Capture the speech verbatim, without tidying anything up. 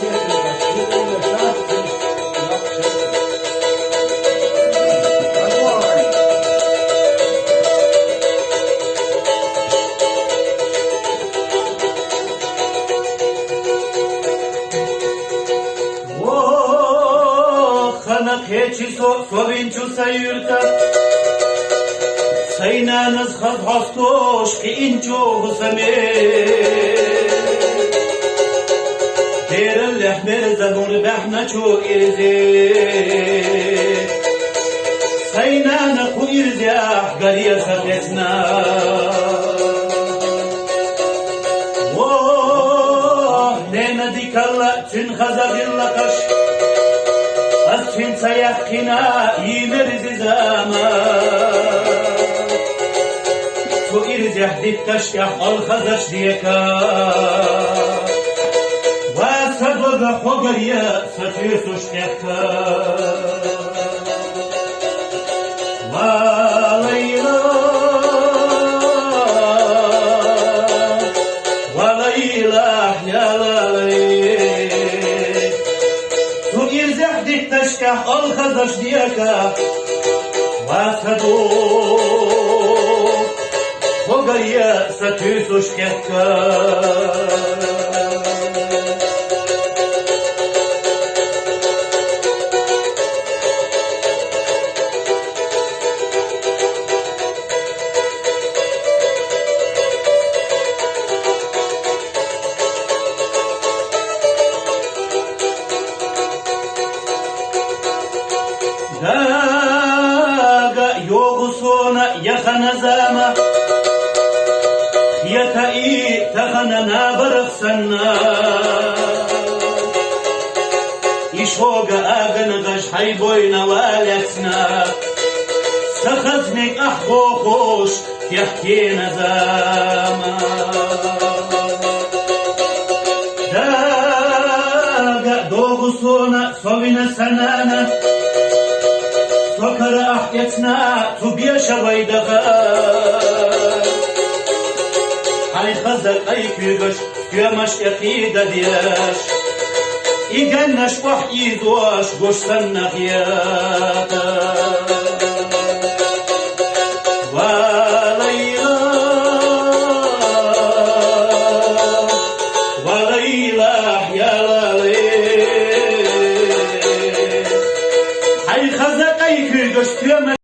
Вох, хана кхечи со, совинчу са юрта. Сай нанас хаз хостуш кхи инчу хусаме. Берал лехмер забур бахначу ирзе. Сай нана ку ирзе ах гария сатесна. Вох, нена дикалла цуьн хаза гӀиллакхаш, ас цуьнца яхкина йимерзи зама. Цу ирзех дитташ тӀех алхазаш дека. Ва са бага хогар я са туьсуш тӀехка. Ва лайла, ва лайла, я лалай. Цу ирзех дитташ тӀех алхазаш дека. Ва са ду, хогар я са туьсуш тӀехка. Дага йогу сона яхана зама, ята и тахана набарах санна. Ишога агана гаш хайбойна валятна. Сахазник аххохош, тяхкена зама. Дага догу сона совина санана. Сокара ахкетна тубия шавайдаха. Хай хаза кай кюгаш, тюмаш экида диаш. Иганнаш вах изош гош санна хията.